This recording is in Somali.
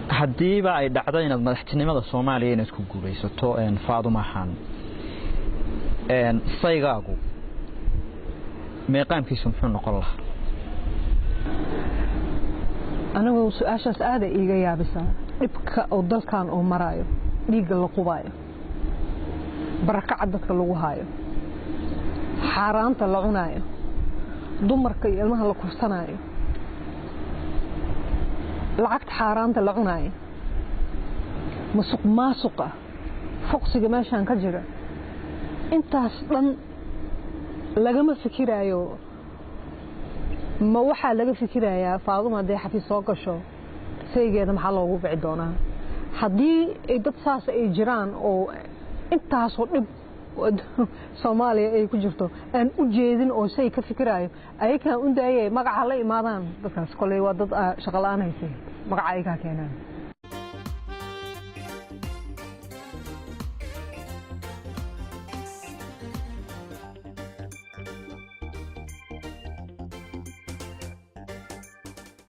Haddiiba ay dhacdo inaad madaxtinimada Soomaaliya inaad ku guulaysato, Faaduma ahaan saygaagu meeqaamkiisu muxuu noqon lahaa? Anigu su-aashaas aada iiga yaabisaa. Dhibka oo dalkan uu maraayo, dhiigga la qubaayo, barakaca dadka lagu haayo, xaaraanta la cunaayo, dumarka iyo ilmaha la kursanaayo, lacagta xaaraanta la cunaayo, masuq maasuqa, fuqsiga meeshaan ka jira, intaas dhan lagama fikiraayo. Ma waxaa laga fikirayaa Faaduma hadday xafiis soo gasho saygeeda maxaa loogu bici doonaa? Haddii ay dad saas ay jiraan oo intaasoo dhib Soomaaliya ay ku jirto aan u jeedin oo say ka fikiraayo, ayakaan u daayay magaca la imaadaan dadkaas. Koley waa dad shaqo la-aan haysay, magaca ay kaa keenaan.